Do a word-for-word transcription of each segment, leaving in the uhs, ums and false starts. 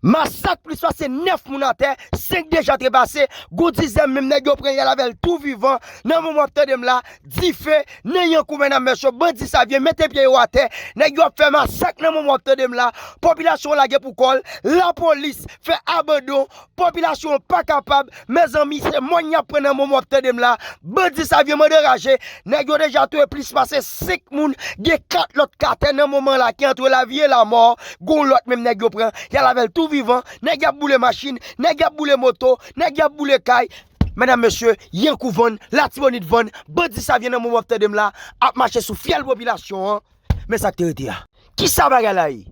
Masak plis pase nèf moun atè, senk deja trepase, gon dizèn menm nèg yo pran y al avè l tou vivan. Nan moman w ap tande m la, dife nan Yankou, medam mesye, bandi Savyen mete pye yo atè, nèg yo ap fè masak nan moman w ap tande m la. Popilasyon an lage pou kò l, lapolis fè abandon, popilasyon an pa kapab. Mezanmi, se mòn y ap pran nan moman w ap tande m la. Bandi Savyen mande raje, nèg yo deja touye plis pase senk moun, gen kat lòt k atè nan moman la ki antre lavi e lamò. Gon lòt menm nèg yo pran, y al avè l tou vivan. Nèg y ap boule machin, nèg y ap boule moto, nèg y ap boule kay. Medam mesye, Yankou vann, Latibonit vann, bandi Savyen nan moman w ap tande m la, ap mache sou fyèl popilasyon an. Men sa k te rete a. Kisa bagay la ye?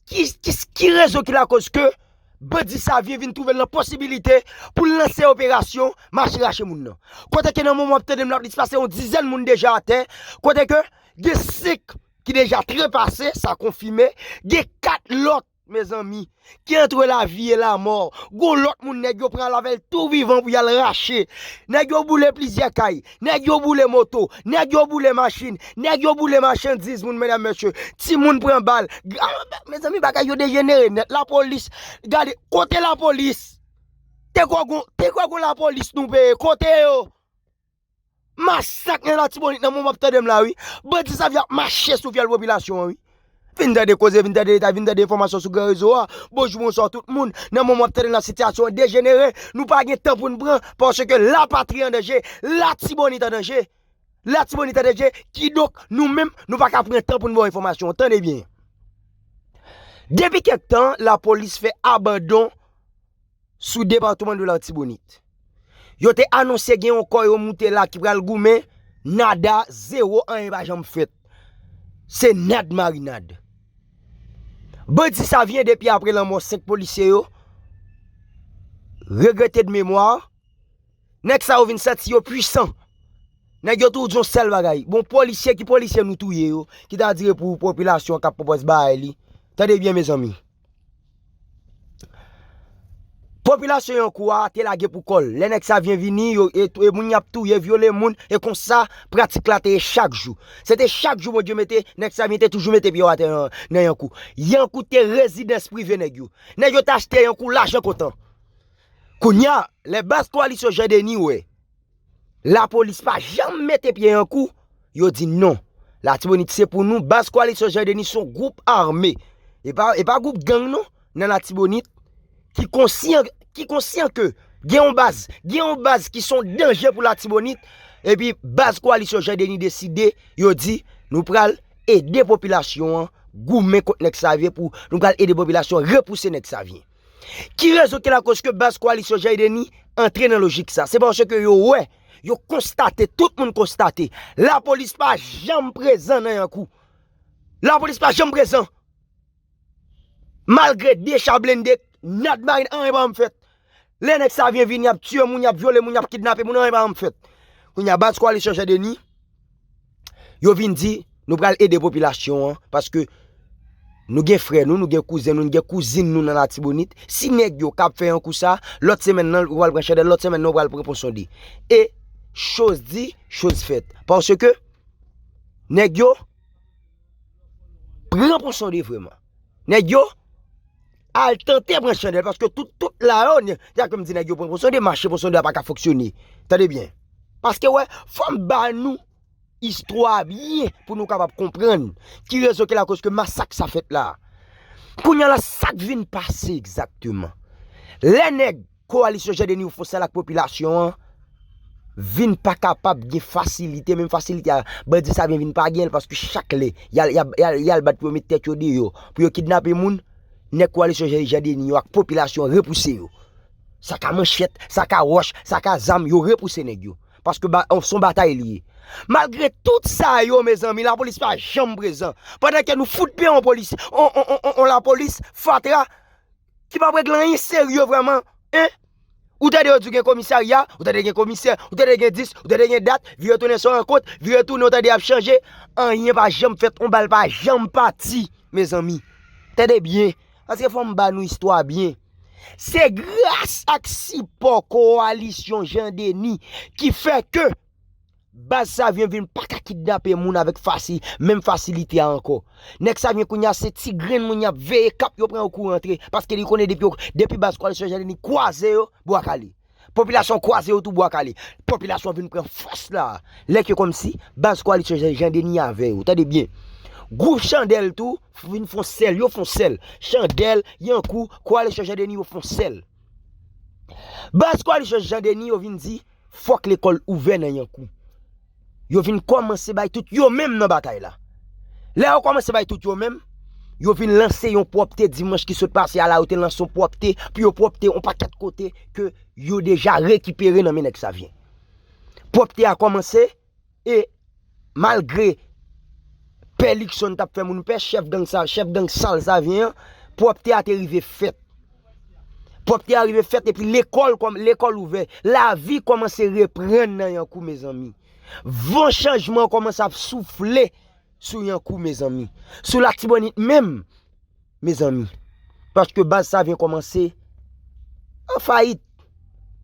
Ki, ki, ki rezon ki lakoz ke bandi Savyen vin twouve l nan posibilite pou l lanse operasyon mache rache moun nan? Kote ke nan moman w ap tande m la, plis pase yon dizèn moun deja atè. Kote ke gen senk ki deja trepase, sa konfime. Gen kat lòt, mezanmi, ki antre lavi e lamò. Gon lòt moun nèg yo pran al avè l tou vivan pou y al rache. Nèg yo boule plizyè kay, nèg yo boule moto, nèg yo boule machin, nèg yo boule machandiz moun, medam mesye. Timoun pran bal. Mezanmi, bagay yo dejenere nèt. Lapolis, gade, kote lapolis? Te kwè gon, te kwè gon lapolis nou peye. Kote yo? Masak nan Latibonit nan moman w ap tande m la, wi. Bandi Savyen ap mache sou fyèl popilasyon an, wi. Vin tande koze, vin tande detay, vin tande enfòmasyon sou gran rezo a. Bonjou, bonswa tout moun. Nan moman w ap tande m la, sitiyasyon an dejenere. Nou pa gen tan pou n pran, paske lapatri an danje, Latibonit an danje. Latibonit an danje, kidonk nou menm, nou pa ka pran tan pou n ba w enfòmasyon an. Tande byen. Depi kèk tan, lapolis fè abandon sou depatman de Latibonit. Yo te anonse gen yon kò yo moute la ki pral goumen, nada, zewo, anyen pa janm fèt. Se nad marinad. Bandi Savyen depi apre lanmò senk polisye yo, regrete de memwa, nèg sa yo vin santi yo pwisan. Nèg yo tou di yon sèl bagay. Bon, polisye, ki polisye nou touye yo, ki ta dire pou popilasyon k ap pran pòz bagay li? Tande byen, mezanmi. Popilasyon Yankou a te lage pou kò l. Lè nèg Savyen vini, yo, e, e moun y ap touye, vyole moun, e konsa, pratik la te ye chak jou. Se te chak jou Bondye mete, nèg Savyen te toujou mete pye yo atè nan, nan Yankou. Yankou te rezidans prive nèg yo. Nèg yo te achte Yankou lajan kontan. Kounye a, lè baz Kowalisyon Jan Deni wè lapolis pa janm mete pye Yankou, yo di non. Latibonit se pou nou. Baz Kowalisyon Jan Deni se yon gwoup ame. E pa, e pa gwoup gang non, nan Latibonit, ki konsyan, ki konsyan ke gen yon baz, gen yon baz ki se yon danje pou Latibonit. Epi baz Kowalisyon Jan Deni deside, yo di, nou pral ede popilasyon an goumen kont nèg Savyen pou nou pral ede popilasyon repouse nèg Savyen. Ki rezon ki lakoz ke baz Kowalisyon Jan Deni antre nan lojik sa? Se paske yo wè, yo konstate, tout moun konstate, lapolis pa janm prezan nan Yankou. Lapolis pa janm prezan. Malgre de cha blende, nad marin, anyen pa janm fèt. Lè nèg Savyen vini, y ap tiye moun, y ap vyole moun, y ap kidnape moun, anyen pa janm fèt. Kounye a, baz Kowalisyon Jan Deni, yo vin di, nou pral ede popilasyon an, paske nou gen frè nou, nou gen kouzen nou, nou gen kouzin nou nan Latibonit. Si nèg yo k ap fè yon kou sa, lòt semèn nan, ou pral pran chandèl, lòt semèn nan, ou pral pran pon sonde. E, choz di, choz fèt. Paske, nèg yo pran pon sonde vrèman. Nèg yo al tante pran chandèl, paske tout, tout la yo, nè-, sa ke m di nèg yo pran pon sonde, mache pon sonde a pa ka fonksyone. Tande byen. Paske, wè, fò m ba nou istwa byen pou nou kapab konprann ki rezon ki lakoz ke masak sa fèt la. Kounye a la, sa k vin pase egzakteman? Lè nèg Kowalisyon Jan Deni yo fè sal ak popilasyon an, vin pa kapab gen fasilite, menm fasilite a, bandi Savyen vin pa gen l, paske chak lè, y al, y al, y al, y al bat pou yo met tèt yo deyò, pou yo kidnape moun, nèg Kowalisyon Jan, Jan Deni yo ak popilasyon an repouse yo. Sa ka manchèt, sa ka wòch, sa ka zam, yo repouse nèg yo. Paske ba, se yon batay li ye. Malgre tout sa yo, mezanmi, lapolis pa janm prezan. Pandan ke nou fout peye yon polis, yon, yon, yon, yon, yon lapolis fatra, ki p ap regle anyen serye vrèman, en? Ou tande yo di w gen komisarya, ou tande gen komisè, ou tande gen dis, ou tande gen dat, vire tounen se yon rankont, vire tounen ou tande y ap chanje, anyen pa janm fèt, yon bal pa janm pati, mezanmi. Tande byen, paske fò m ba nou istwa byen. Se gras ak sipò Kowalisyon Jan Deni ki fè ke Baz Savyen vin pa ka kidnape moun avèk fasi, menm fasilite a ankò. Nèg Savyen kounye a se ti grenn moun y ap veye k ap yo pran yo kou rantre, paske li konnen depi yo, depi baz Koalisyon Jan Denis kwaze yo, bwa kale. Popilasyon kwaze yo tou bwa kale. Popilasyon vin pran fòs la. Lè ke kòmsi baz Koalisyon Jan, Jan Denis avè yo. Tande byen. Gwoup Chandèl tou vin fon sèl, yo fon sèl. Chandèl, Yankou, Koalisyon Jan Denis yo fon sèl. Baz Koalisyon Jan Denis yo vin di fòk lekòl ouvè nan Yankou. Yo vin kòmanse bay tout yo menm nan batay la. Lè yo kòmanse bay tout yo menm, yo vin lanse yon pwòpte dimanch ki sot pase a la, yo te lanse yon pwòpte pou yo pwòpte yon pakèt kote ke yo deja rekipere nan men nèg Savyen. Pwòpte a kòmanse e malgre Pè Luckson t ap fè moun pè, chèf gang sa, chèf gang sal Savyen an, pwòpte a te rive fèt. Pwòpte a rive fèt epi lekòl kòm lekòl ouvè. Lavi kòmanse reprann nan Yankou, mezanmi. Van chanjman kòmanse ap soufle sou Yankou, mezanmi. Sou Latibonit menm, mezanmi. Paske baz Savyen kòmanse an fayit.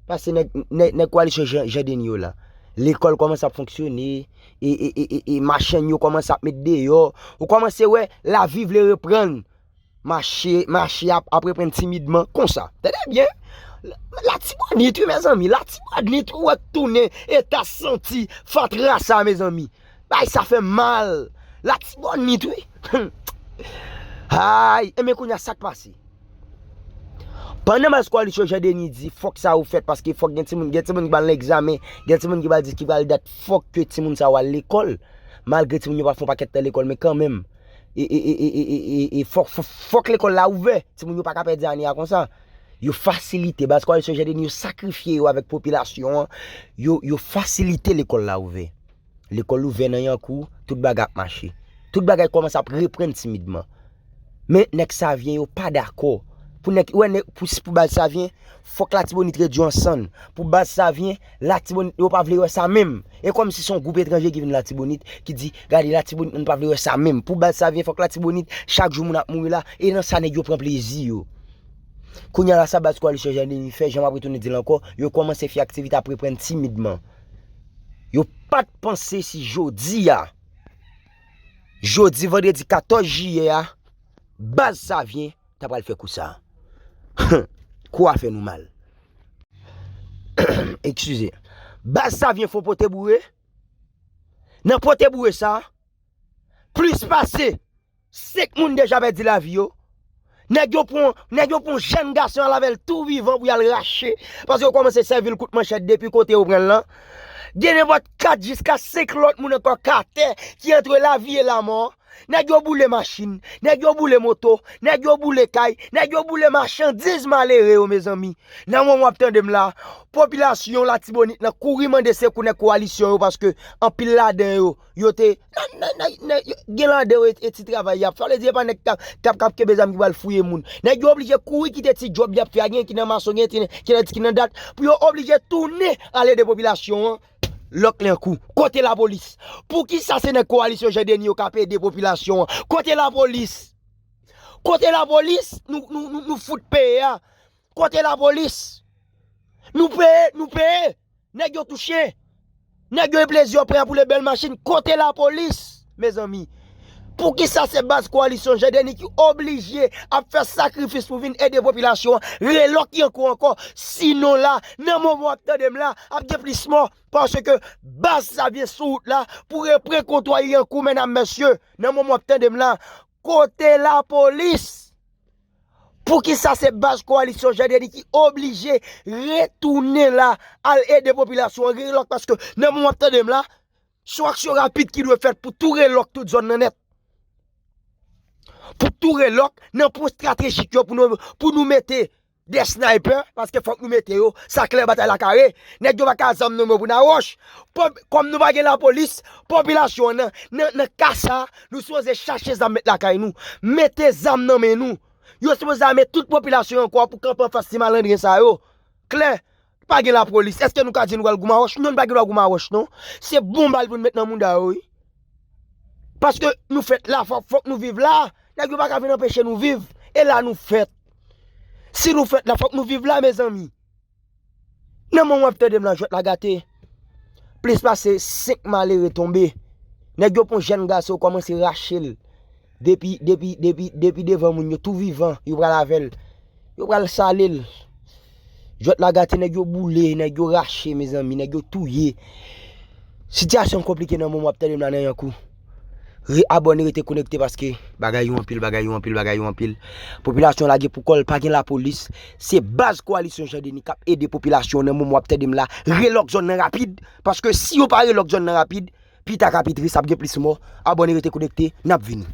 Paske nèg, nèg, nèg Koalisyon Jan, Jan Denis yo la. Lekòl kòmanse ap fonksyone, e, e, e, e, e machann yo kòmanse ap met deyò. Ou kòmanse wè lavi vle reprann. Mache, mache ap, ap reprann timidman konsa. Tande byen. Latibonit, wi, mezanmi. Latibonit, wi, wè tounen eta santi fatra sa, mezanmi. Bay sa fè mal. Latibonit, wi. Ay, enben kounye a sa k pase. Pandan baz Koalisyon Jan Denis di fòk sa yo fèt paske fòk gen timoun, gen timoun ki pral nan egzamen, gen timoun ki pral di ki pral dat fòk ke timoun sa yo al lekòl. Malgre timoun yo pa fè yon pakèt tan lekòl, men kanmenm, e, e, e, e, e, e, e, fòk, fòk, fòk lekòl la ouvè. Timoun yo pa ka pèdi ane a konsa. Yo fasilite, baz Koalisyon Jan Denis yo sakrifye yo avèk popilasyon an. Yo, yo fasilite lekòl la ouvè. Lekòl ouvè nan Yankou, tout bagay ap mache. Tout bagay kòmanse ap reprann timidman. Men nèg Savyen yo pa dakò. Pou nèg, wè nèg, pou, pou baz Savyen, fòk Latibonit redwi an sann. Pou baz Savyen, Latibonit yo pa vle wè sa menm. E kòmsi se yon gwoup etranje ki vin Latibonit, ki di, gade Latibonit, nou pa vle wè sa menm. Pou baz Savyen, fòk Latibonit, chak jou moun ap mouri la, e nan sa nèg yo pran plezi yo. Kounye a la sa baz Koalisyon Jan Denis fè, jan m ap retounen di l ankò, yo kòmanse fè aktivite ap reprann timidman. Yo pa t panse si jodi a, jodi vandredi katòz jiyè a, baz Savyen ta pral fè kou sa. Kou a fè nou mal. Eskize. Baz Savyen fon pote boure. Nan pote boure sa, plis pase senk moun deja pèdi lavi yo. Nèg yo pran, nèg yo pran jèn gason al avè l tou vivan pou y al rache. Paske yo kòmanse sèvi l kout manchèt depi kote yo pran l lan. Gen nenpòt kat jiska senk lòt moun ankò k atè, ki antre lavi e lamò. Nèg yo boule machin, nèg yo boule moto, nèg yo boule kay, nèg yo boule machandiz malere yo, mezanmi. Nan moman w ap tande m la, popilasyon Latibonit lan kouri mande sekou nèg Koalisyon yo paske anpil ladan yo, yo te, nan, nan, nan, nan, yo, gen ladan yo e, e ti travay y ap fè. Sa vle di e pa nèg k ap, k ap, k ap kenbe zam ki pral fouye moun. Nèg yo oblije kouri kite ti djòb y ap fè a, gen ki nan mason, gen ki nan, ki nan, ki nan dat, pou yo oblije tounen al ede popilasyon an. Lòk Lyankou. Kote lapolis? Poukisa se nèg Koalisyon Jan Denis yo k ap ede popilasyon an? Kote lapolis? Kote lapolis? Nou, nou, nou, nou fout peye a. Kote lapolis? Nou peye, nou peye. Nèg yo touche. Nèg yo e plezi yo pran pou le bèl machin. Kote lapolis, mezanmi? Poukisa se baz Koalisyon Jan Denis ki oblije ap fè sakrifis pou vin ede popilasyon an? Relòk Lyankou ankò. Sinon la, nan moman w ap tande m la, ap gen plis mò. Paske baz Savyen sou wout la pou repran kontwa Lyankou, medam, mesye. Nan moman w ap tande m la, kote lapolis? Poukisa se baz Koalisyon Jan Denis ki oblije retounen la, al ede popilasyon an? Relòk, paske nan moman w ap tande m la, se yon aksyon rapid ki dwe fèt pou tou relòk tout zòn nan nèt. Pou tou relòk nan pwen estratejik yo pou nou, pou nou mete de sniper, paske fòk nou mete yo, sa klè, batay la kare. Nèg yo pa ka zam nan men yo pou n a wòch. Pòp-, kòm nou pa gen lapolis, popilasyon an nan, nan, nan ka sa, nou sipoze chache zam met lakay nou. Mete zam nan men nou. Yo sipoze ame tout popilasyon an ankò pou kanpe anfas ti malandren sa yo. Klè, pa gen lapolis. Èske nou ka di nou pral goumen a wòch? Non, nou pa gen dwa goumen a wòch, non. Se bon bal pou n met nan mouda yo, wi. Paske nou fèt la, fòk, fòk nou viv la. Nèg yo pa ka vin anpeche nou viv. E la nou fèt. Si nou fèt la, fòk nou viv la, mezanmi. Nan moman w ap tande m la, jwèt la gate. plis pase senk malere tonbe. Nèg yo pran jèn gason, yo kòmanse rache l. Depi, depi, depi, depi devan moun yo, tou vivan, yo pral avè l. Yo pral sale l. Jwèt la gate, nèg yo boule, nèg yo rache, mezanmi, nèg yo touye. Sitiyasyon konplike nan moman w ap tande m la nan Yankou. Re-, abòne, rete konekte paske bagay yo anpil, bagay yo anpil, bagay yo anpil. Popilasyon lage pou kò l, pa gen lapolis. Se baz Kowalisyon Jan Deni k ap ede popilasyon nan moman w ap tande m la. Relòk zòn nan rapid, paske si yo pa relòk zòn nan rapid, pita ka pi tris, ap gen plis mò. Abòne, rete konekte, n ap vini.